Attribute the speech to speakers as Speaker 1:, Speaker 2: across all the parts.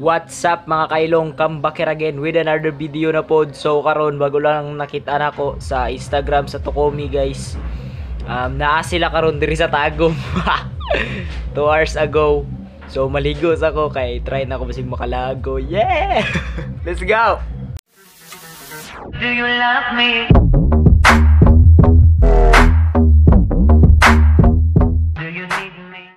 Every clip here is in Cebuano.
Speaker 1: What's up, mga kailong? Come back here again with another video na pod. So karon, bago lang nakita nako sa Instagram sa Tukomi, guys. Naa sila karon diri sa Tagum 2 hours ago. So maligo sa ko kay try na ko basig makalago. Yeah! Let's go!
Speaker 2: Do you love me? Do you need me?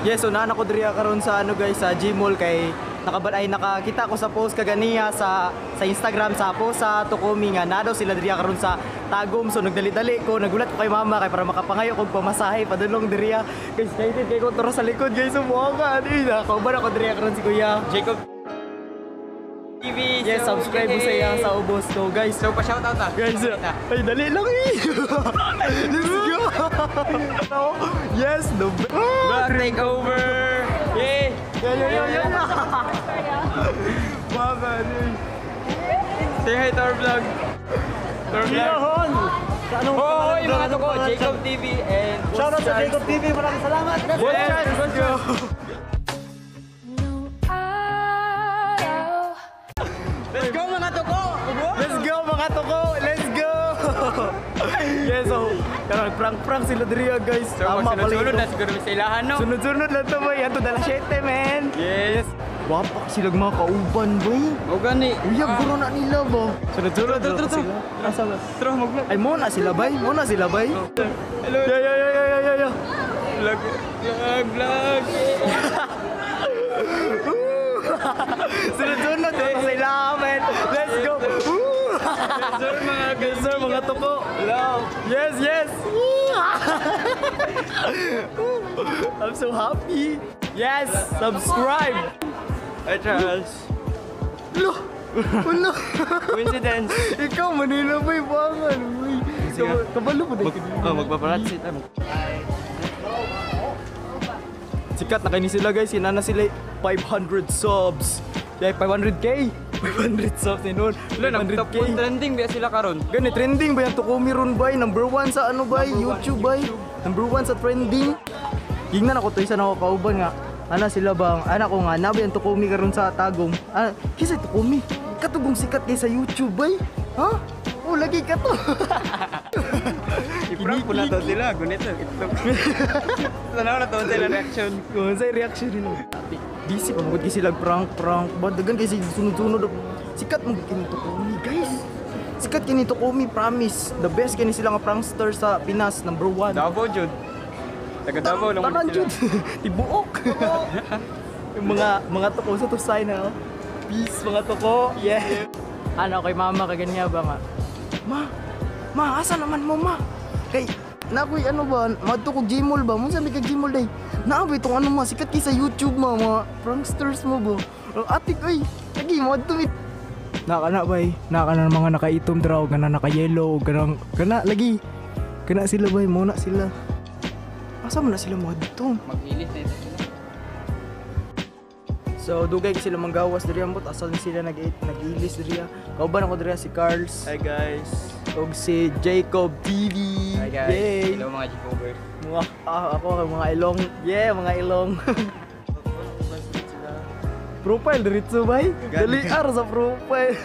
Speaker 3: Yes, so naan ako diri karon sa ano, guys, sa Gmall kay nakabal ay nakakita ko sa post kaganiya sa Instagram sa post sa Tukomi nga naa daw sila diri karon sa Tagum. So nagdali-dali ko, nagulat ko kay mama kay para makapangayo kog pamasahe padulong diri. Guys, excited kay ko turo sa likod, guys, sumuha ka ani nakauban ako diri karon si Kuya
Speaker 4: Jacob TV.
Speaker 3: Yes,
Speaker 4: so,
Speaker 3: subscribe mo sa iya sa ubos ko, guys.
Speaker 4: So, pa-shoutout ah.
Speaker 3: Guys, ay, dali lang eh. Let's go. Yes, the
Speaker 4: Vlog takeover! Yay!
Speaker 3: Yeah. Mama, eh.
Speaker 4: Say hi to our vlog. To our vlog.
Speaker 3: Sa anong
Speaker 4: Oh, hoy, mga tuko, Jacob TV and
Speaker 3: Shoutout sa Jacob TV, maraming salamat. Let's
Speaker 4: Boss Charles, let's go.
Speaker 5: Nung araw.
Speaker 4: Let's go, mga tuko!
Speaker 3: Let's go, mga tuko! Let's go! Yes, so karon prank-prank sila diri, guys.
Speaker 4: So, magsunod-sunod na siguro sa ilahan, no?
Speaker 3: Sunod-sunod lang to, boy. Ato dala 7, man.
Speaker 4: Yes!
Speaker 3: Wapak sila mga kauban, boy.
Speaker 4: O gani.
Speaker 3: Uyag guro na nila ba? Sunod-sunod
Speaker 4: Tro, tro, tro.
Speaker 3: sila. Asa ba?
Speaker 4: Tro, mag-vlog.
Speaker 3: Ay, mo na sila, bay. Mo na sila, bay.
Speaker 4: Hello.
Speaker 3: Yeah.
Speaker 4: Vlog, vlog, vlog.
Speaker 3: Sunod-sunod na sila, man. Let's go. Woo!
Speaker 4: Yes, sir, mga
Speaker 3: Yes, sir, mga tuko.
Speaker 4: Hello.
Speaker 3: Yes. I'm so happy. Yes, subscribe.
Speaker 4: Hi, Charles.
Speaker 3: Lo, wala.
Speaker 4: Coincidence.
Speaker 3: Ikaw, Manila boy, bangan. Uy.
Speaker 4: Sige.
Speaker 3: Kabalo po dahil.
Speaker 4: Oh, magpaparazzi tayo.
Speaker 3: Sikat na kayo ni sila, guys. Sinana sila 500 subs. Yeah, 500K. 500 subs ni noon.
Speaker 4: Wala, nag-top
Speaker 3: 500K.
Speaker 4: trending ba sila karon?
Speaker 3: Gani, trending ba yung Tukomi ron, bay? Number one sa ano, bay? YouTube, bay? Number one sa trending. Gingnan ako to isa na ako kauban nga. Ana sila bang, ana ko nga, nabi ang Tukomi karon sa Tagum. Ah, kisa Tukomi. Katugong sikat kay sa YouTube, bay. Ha? Oh, lagi ka to.
Speaker 4: I-prank po na to sila. Gunit na. Itlog. Tanaw na to sila reaction.
Speaker 3: Kung sa reaction nila. Busy pa magud sila prank prank. Ba dagan kay sila sunod-sunod. Sikat mo kini Tukomi, guys. Sikat kini Tukomi, promise. The best kini sila nga prankster sa Pinas, number one.
Speaker 4: Davao, Jud. Taga Davao lang
Speaker 3: Tanan
Speaker 4: sila.
Speaker 3: jud. Tibuok. Yung mga tuko sa tusay na. Oh. Peace, mga tuko. Yeah. Ano kay mama kaganyan ba nga? Ma, ma, asa naman mo, ma? Kay nakoy ano ba, madto ko Gmall ba? Mun sa may ka Gmall day. Naa ba itong ano, ma, sikat kay sa YouTube, ma, mga pranksters mo ba? Oh, ate ko ay, lagi mo adto mi. Naka na bay, naka na mga nakaitom draw, kana naka yellow, kanang kana lagi. Kana sila, bay, mo na sila. Asa man na sila mo adto?
Speaker 4: Mag-ilis na ito sila.
Speaker 3: So dugay kay sila manggawas diri ambot asa ni sila nag-ilis diri. Kauban ako diri si Carls
Speaker 4: Hi, guys.
Speaker 3: ug si Jacob TV.
Speaker 4: Hi, guys.
Speaker 3: Yay.
Speaker 4: Hello, mga Jacobers.
Speaker 3: Mga ako mga ilong. Yeah, mga ilong. Profile diretso, bay. Dali ar sa profile.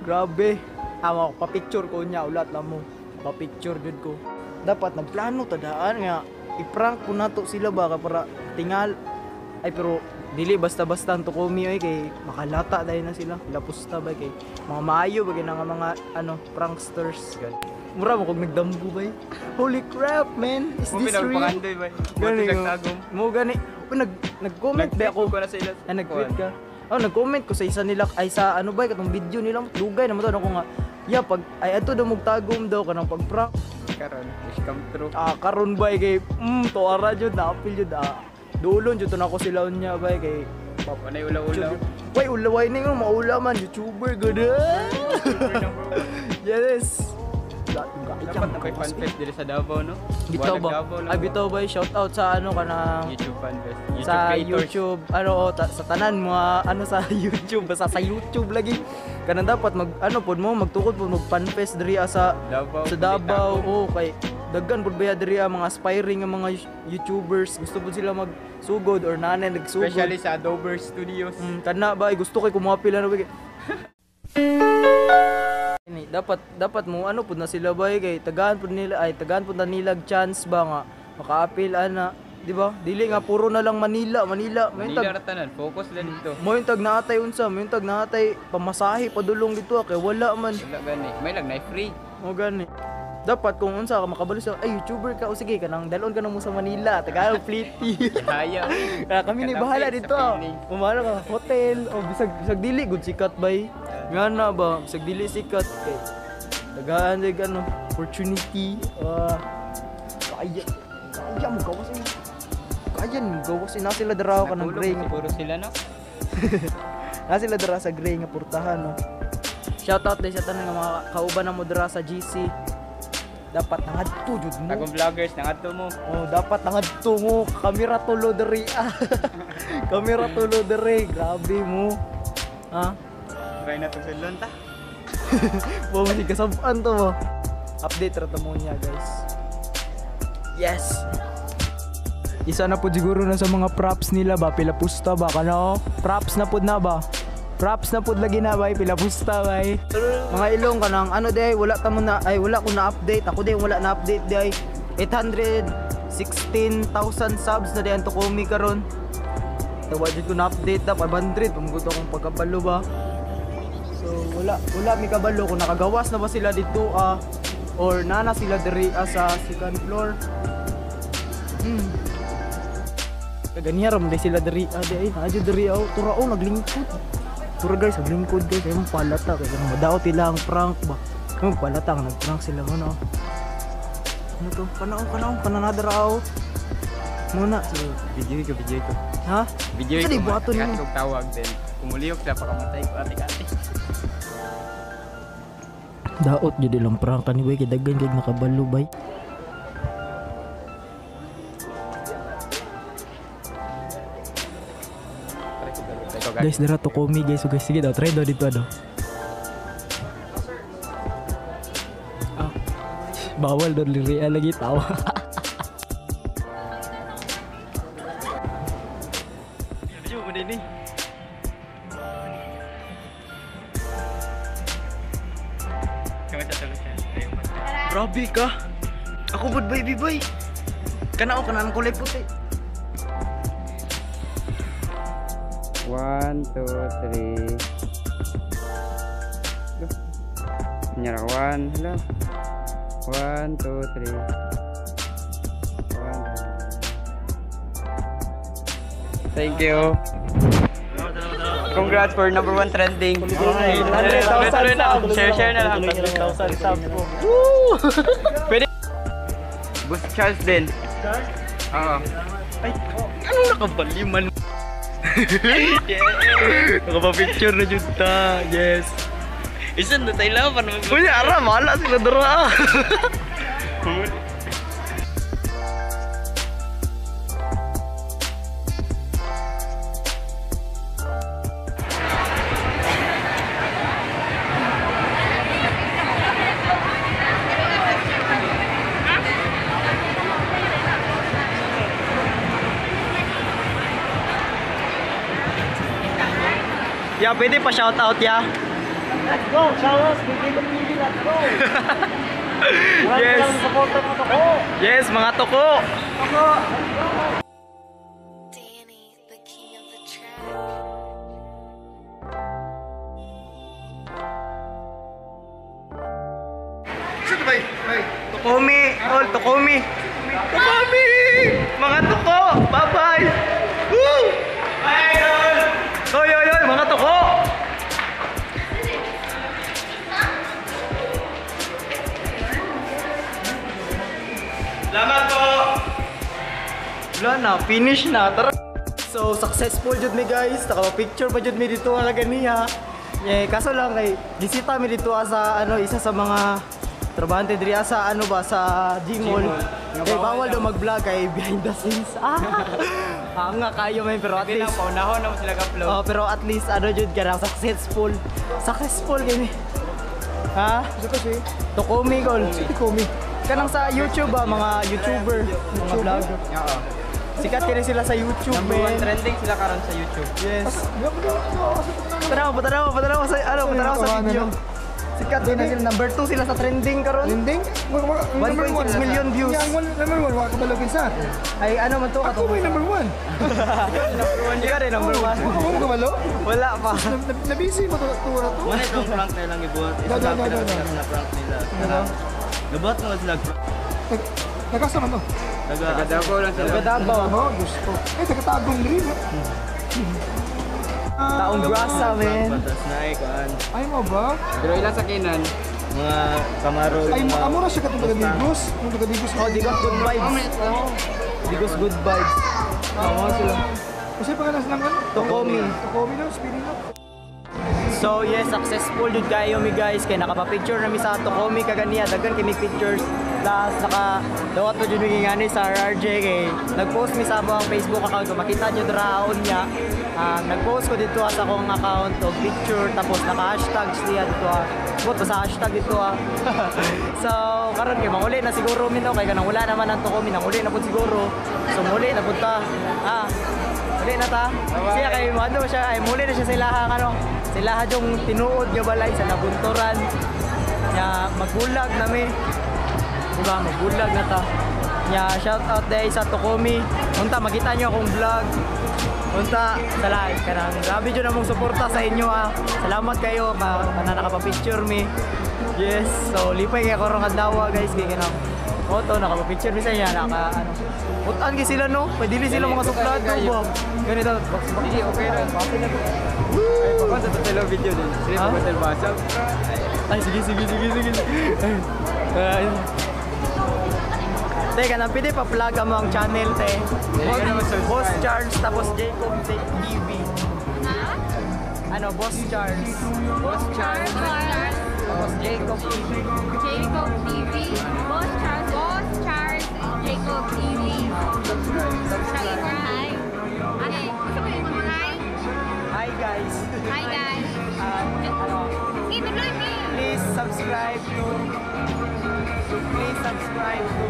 Speaker 3: Grabe. Amo pa-picture ko niya ulat lang mo. Pa-picture jud ko. Dapat nagplano tadaan nga i-prank ko nato sila ba ka para tingal. Ay, pero dili basta-basta ang Tukomi ay kay makalata dahil na sila. Lapusta ba kay mga maayo ba kay nga mga ano pranksters. Mura mo kog nagdamgo, bay. Holy crap, man. Is
Speaker 4: Mo
Speaker 3: this real?
Speaker 4: pinagpakandoy ba?
Speaker 3: Gani
Speaker 4: Gani nagtagom.
Speaker 3: mo gani. Oh, nag-comment ba ako?
Speaker 4: Ko na sa ila.
Speaker 3: Ah, nag-tweet ka. Oh, nag-comment ko sa isa nila ay sa ano ba katong video nila dugay naman to ano ko nga. Yeah, pag ay adto daw mugtagom daw kanang pag-prank.
Speaker 4: Karon, wish come true.
Speaker 3: Ah, karon bay kay tuara jud na apil jud ah. Dulon jud to nako sila unya, bay, kay
Speaker 4: Wanay ulaw-ulaw.
Speaker 3: Way ulaway ni nga maula man YouTuber gud. Yes.
Speaker 4: Dapat na kay fanfest diri sa Davao, no?
Speaker 3: Bitaw ba? Ay, bitaw ba? Shout out sa ano kanang
Speaker 4: YouTube fanfest. YouTube
Speaker 3: sa
Speaker 4: creators.
Speaker 3: YouTube, ano oh, sa tanan mga ano sa YouTube, basta sa YouTube lagi. Kanang dapat mag ano pod mo magtukod pod mag fanfest diri sa
Speaker 4: Davao,
Speaker 3: sa Davao, oh, kay daghan pod ba diri mga aspiring nga mga YouTubers, gusto pod sila magsugod or nanay nagsugod.
Speaker 4: Especially sa Adobe Studios.
Speaker 3: Kana ba gusto kay kumuha pila na ba. Dapat mo ano pud na sila ba kay tagaan pud nila ay tagaan pud na nila chance ba nga maka-appeal ana, di ba? Dili nga puro na lang Manila, Manila.
Speaker 4: Manila ra tanan, focus lang dito.
Speaker 3: Mo yung tag naatay unsa, mo yung tag naatay pamasahe padulong dito kay wala man.
Speaker 4: Wala gani. May lang na free.
Speaker 3: Mo gani. Dapat kung unsa ka makabalo sa ay YouTuber ka o sige kanang dalon ka na mo sa Manila, Tagalog Pliti.
Speaker 4: Kaya.
Speaker 3: Kami ni bahala dito. Pumalo ka hotel o bisag dili good sikat bay. Nga na ba bisag dili sikat kay tagaan dig ano opportunity. Kaya kaya mo gawas eh. Kaya mo gawas na sila dara ka ng gray nga
Speaker 4: siguro sila no.
Speaker 3: Na sila dara sa gray nga portahan no. Shout out din sa tanan nga mga kauban na mo dara sa GC. Dapat nangadto jud mo.
Speaker 4: Akong vloggers nangadto mo.
Speaker 3: Oh, dapat nangadto mo. Kamera tulo diri. Kamera tulo diri. Grabe mo. Ha?
Speaker 4: Try na to sudlon ta.
Speaker 3: Wa mo kasab-an to mo. Update ra ta mo niya, guys. Yes. Isa na pud siguro na sa mga props nila ba, pila pusta ba kano? Props na pud na ba? Props na pud lagi na bay, pila pusta bay. Mga ilong kanang ano day, wala ta mo na ay wala ko na update. Ako day wala na update day. 816,000 subs na day ang Tukomi karon. Tawa jud ko na update na 500 pamugod akong pagkabalo ba. So wala mi kabalo kung nakagawas na ba sila dito or nana sila diri sa second floor. Kaganiya ra man sila diri day naa jud diri aw tura oh naglingkod. Tura guys, naglingkod guys, ay mong palata kay kanang madaot ila ang prank ba. Mong palata nga nagprank sila mo no. Ano to? Kanaon kananadra aw. Muna
Speaker 4: so, video ko.
Speaker 3: Ha?
Speaker 4: Video ko. Buhaton nimo tawag din. Kumuliyok na pakamatay ko ate-ate.
Speaker 3: Daot jud ilang prank kani bay kay daghan kay nakabalo bay. Guys, dara to komi guys. So guys, sige daw, try daw dito daw. Ah, bawal daw lirian lagi tawa. Video mo din ni. Grabe ka. Ako bud baby boy. Kanao kanang kulay puti.
Speaker 4: 1, 2, 3. Go. Nyara 1, hello. 1, 2, 3. 1. Thank you. Congrats for number 1 trending. 100,000 subs. Share na lang.
Speaker 3: 100,000 subs po.
Speaker 4: Woo! Pwede. Boss Charles din.
Speaker 3: Charles?
Speaker 4: Oo.
Speaker 3: Ay, anong nakabaliman? Yeah. Nakapa-picture na jud ta. Yes.
Speaker 1: Isa na tayo laban.
Speaker 3: Uy, ara mala sila dara. Ya, pwede pa shout out ya.
Speaker 1: Let's go, Charles, Bigilo TV, let's go.
Speaker 3: Yes. Yes, mga toko.
Speaker 1: Toko.
Speaker 5: Danny, the king of the track.
Speaker 3: Tukomi, all Tukomi. Tukomi! Mga tuko, bye-bye. Woo! Bye, oy, oy, oy, mga tuko! Salamat po! Wala na, finish na. Tara! So, successful jud mi guys. Naka-picture pa jud mi dito nga ganiha. Eh, kaso lang kay gisita mi dito sa ano, isa sa mga Trabahante diri sa ano ba, sa Gmall.
Speaker 4: Gmall.
Speaker 3: Eh, bawal daw mag-vlog kay behind the scenes. Ah. Ah, nga kayo man, pero at
Speaker 4: Hindi lang
Speaker 3: least
Speaker 4: paunahon na mo sila ka-upload.
Speaker 3: Oh, pero at least ano jud kanang successful. Successful kini. Ha?
Speaker 6: Isa to si
Speaker 3: Tokomi gol.
Speaker 6: Si Komi.
Speaker 3: Kanang sa YouTube ba, mga YouTuber, mga vlogger.
Speaker 4: Oo.
Speaker 3: Sikat kini sila sa YouTube,
Speaker 4: Number one
Speaker 3: man.
Speaker 4: trending sila karon sa YouTube.
Speaker 3: Yes.
Speaker 6: Tanaw,
Speaker 3: Tanaw, patanaw, patanaw sa ano, patanaw sa video. Sikat din na sila, number 2 sila sa trending karon.
Speaker 6: Trending?
Speaker 3: 1.6 million views.
Speaker 6: Yang one, number 1, wala ka balogin sa.
Speaker 3: Ay, ano man to?
Speaker 6: Ako may number 1.
Speaker 3: Ikaw rin number 1.
Speaker 6: Ako mo kabalo?
Speaker 3: Wala pa.
Speaker 6: Nabisi mo to to to.
Speaker 7: Wala itong prank na lang ibuhat.
Speaker 6: No,
Speaker 7: Isa
Speaker 6: no,
Speaker 7: lang
Speaker 6: no, no, no.
Speaker 7: pinakasikat na prank nila. Nabuhat na sila.
Speaker 6: Nagkasa man to.
Speaker 7: Taga
Speaker 4: Taga Davao lang sila.
Speaker 3: Taga Davao.
Speaker 6: Ano, gusto. Eh, taga-tagong rin.
Speaker 3: Taong grasa, man.
Speaker 7: Patas na eh, kuan.
Speaker 6: Ay mo ba?
Speaker 4: Pero ilang sakinan?
Speaker 7: Mga kamaro.
Speaker 6: Ay,
Speaker 7: mga-
Speaker 6: amo na siya katong taga-Digos. Yung taga-Digos.
Speaker 3: Oh, Digos good vibes. Digos good vibes.
Speaker 6: Tama sila. Kasi pangalan silang ano?
Speaker 3: Tokomi.
Speaker 6: Tokomi no, spinning no.
Speaker 3: So yes, successful jud kayo mi guys kay nakapa-picture na mi sa Tokomi kaganiya, daghan kay mi pictures. Plus naka dawat po jud mi ngani sa RRJ kay nag-post mi sa among Facebook account kung makita nyo draon niya. Nag-post ko dito sa akong account og picture tapos naka-hashtag siya dito. Bot sa hashtag dito ah. So karon kay manguli na siguro mi no kay kanang wala naman ang Tokomi, nanguli na pud siguro. So muli na pud ta. Ah, muli na ta. Siya kay ano siya ay muli na siya sa ilahang ano. Sa ilaha yung tinuod nga balay sa Nabuntoran. Nya magbulag na mi. Diba, magbulag na ta. Nya shout out day sa Tokomi. Unta makita niyo akong vlog. Unta sa lahat kanang grabe jud among suporta sa inyo ah. Salamat kayo ka kana nakapa-picture mi. Yes, so lipay kay karong adlaw guys kay kanang Oto, nakapa-picture mi sa inyo, naka ano. Putan kay sila no, pwede sila mga suplado ba. Ganito, box box.
Speaker 4: Sige, okay ra. Ay, pakon sa totoo video din. Sila
Speaker 3: Ha?
Speaker 4: pakon sa basa.
Speaker 3: Ay, sige, sige, sige, sige. Ay, ay. Teka, nang pwede pa-plug mo ang channel, te.
Speaker 4: Dili ka naman subscribe.
Speaker 3: Boss Charles, tapos Jacob TV. Ano, Boss Charles.
Speaker 4: Boss Charles.
Speaker 5: Charles,
Speaker 3: Tapos Jacob TV.
Speaker 5: Jacob TV, Boss Charles, Boss Charles, Jacob TV.
Speaker 3: Subscribe.
Speaker 5: Hi. Okay, gusto mo yung hi?
Speaker 3: Hi, guys.
Speaker 5: Hi guys.
Speaker 3: Ano,
Speaker 5: Sige, tuloy me.
Speaker 3: please subscribe to please subscribe to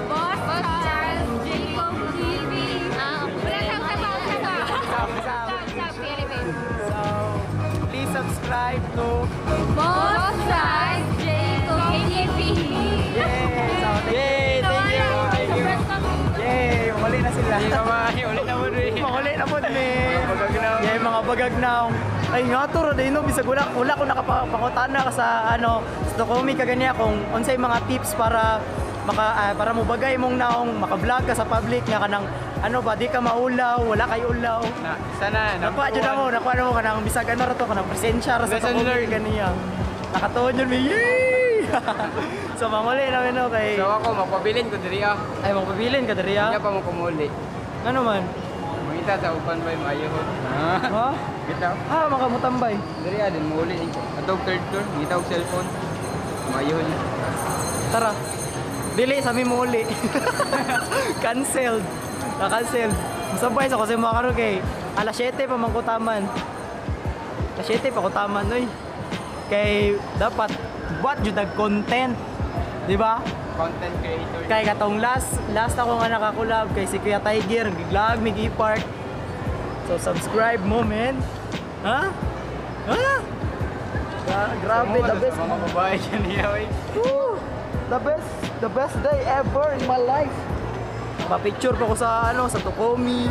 Speaker 5: Boss Charles, Jacob TV. Ah, wala sab sab sab.
Speaker 3: Sab, sab.
Speaker 5: Sab sab Philippines.
Speaker 3: So, please subscribe to
Speaker 5: Boss Charles, Jacob TV.
Speaker 3: Yay! So, yay! Thank you! Thank you! Yay! Muli na sila.
Speaker 4: Hindi ka ma, ulit na mo rin.
Speaker 3: Muli na po ni.
Speaker 4: Bagag na.
Speaker 3: Yay, mga bagag na. Ay nga to, din no, bisag wala, wala ko nakapakutana ka sa ano, sa Tokomi kaganiya kung unsay mga tips para maka para mo bagay mong naong maka-vlog ka sa public nga kanang ano ba di ka maulaw, wala kay ulaw.
Speaker 4: Na, sana
Speaker 3: Nakuha jud ako, nakuha na mo kanang bisag ano ra to kanang presensya ra sa
Speaker 4: Lesson
Speaker 3: Tokomi
Speaker 4: learned.
Speaker 3: ganiya. Nakatuon yun mi. Yay! So manguli na no kay
Speaker 4: So ako mapabilin ko diri ah.
Speaker 3: ay mapabilin ka diri ah.
Speaker 4: Hindi pa mo kumuli.
Speaker 3: Ano man?
Speaker 4: Mangita sa upan bay maayo ko.
Speaker 3: Ha?
Speaker 4: Bitaw.
Speaker 3: Ah, makamutambay.
Speaker 4: Diri ah din muuli ko. Atog third floor, ngita og cellphone. Maayo niya.
Speaker 3: Tara. Dili, sabi mo uli. Cancelled. Na-cancelled. Masabay sa kasi mga karon kay alas 7 pa man kutaman. Alas 7 pa kutaman oy. Kay dapat buat jud ang content. Di ba?
Speaker 4: Content creator.
Speaker 3: Kay katong last last ako nga nakakulab kay si Kuya Tiger, giglag mig e-park. So subscribe mo, man. Ha? Ha? Grabe, the best.
Speaker 4: Mga babae dyan niya oy.
Speaker 3: Woo! The best day ever in my life. Pa-picture pa ko sa ano, sa Tokomi.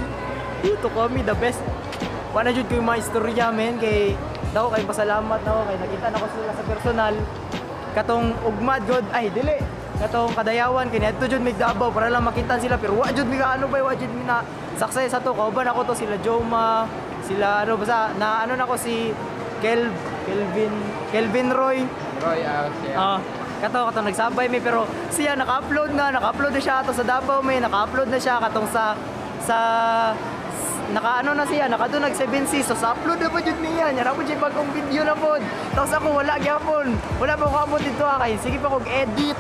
Speaker 3: Woo, Tokomi the best. Wala jud ko yung mga istorya men kay daw kay pasalamat na ako kay nakita na ko sila sa personal. Katong ugmad god ay dili. Katong kadayawan kay niadto jud mig Davao para lang makita sila pero wa jud mi ka ano ba wa jud mi na success ato kauban ako to sila Joma, sila ano basta na ano na ko si Kel Kelvin Kelvin Roy.
Speaker 4: Roy ah siya.
Speaker 3: Ah, kato kato nagsabay mi pero siya naka-upload na siya ato sa Davao may naka-upload na siya katong sa sa naka ano na siya, naka nag 7C, so sa upload na pa jud niya. Nya na po siya bagong video na pod. Tapos ako wala gyapon. Wala pa ko abot dito ah, kay sige pa kog edit.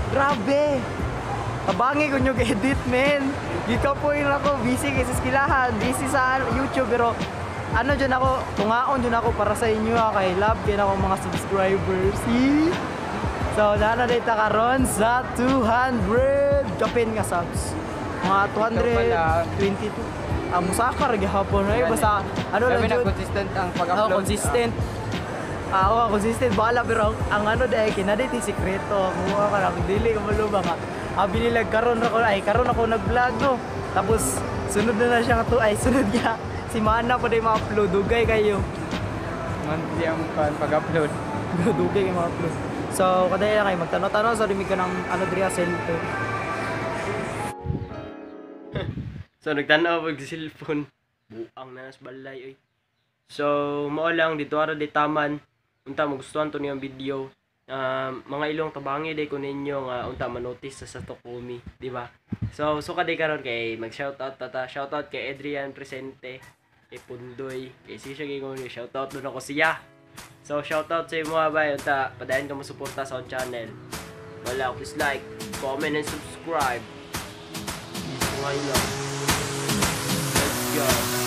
Speaker 3: Grabe. Tabangi ko nyo edit, men. Gikapoy na ako, busy kay sa skilahan, busy sa YouTube, pero ano dyan ako, tungaon dyan ako para sa inyo ah, kay love kay ako mga subscribers. See? So, nana data karon sa 200 kapin nga subs. Mga 222. Ah, musaka ra gihapon ay basta ano lang
Speaker 4: Sabi na
Speaker 3: jud.
Speaker 4: consistent ang
Speaker 3: Oh,
Speaker 4: pag-upload.
Speaker 3: consistent. Ah, oo, consistent bala pero ang ano dai kina dai ti sikreto. Muha ka lang dili ka maluba ka. Abi nila karon ra ko ay karon ako nag-vlog no. Tapos sunod na na siya nga to ay sunod niya si Mana pa dai ma-upload dugay kayo.
Speaker 4: Monthly ang pag-upload.
Speaker 3: Dugay kayo ma-upload. So kaday lang kayo magtanaw-tanaw sa rimig ka ng ano diri sa cellphone.
Speaker 1: So nagtanaw pag cellphone. Buang na nas balay oy. So mao lang dito ara di taman. Unta magustuhan to niyang video. Mga ilong tabangi day ko ninyo nga unta manotice sa Tokomi, di ba? So suka day karon kay mag shoutout tata, shoutout kay Adrian Presente, kay Pundoy, kay siya gingon shoutout doon ako siya. So shoutout sa imo bay unta padayon ka mo suporta sa akong channel. Wala, please like, comment and subscribe. Mga ilong. Let's go.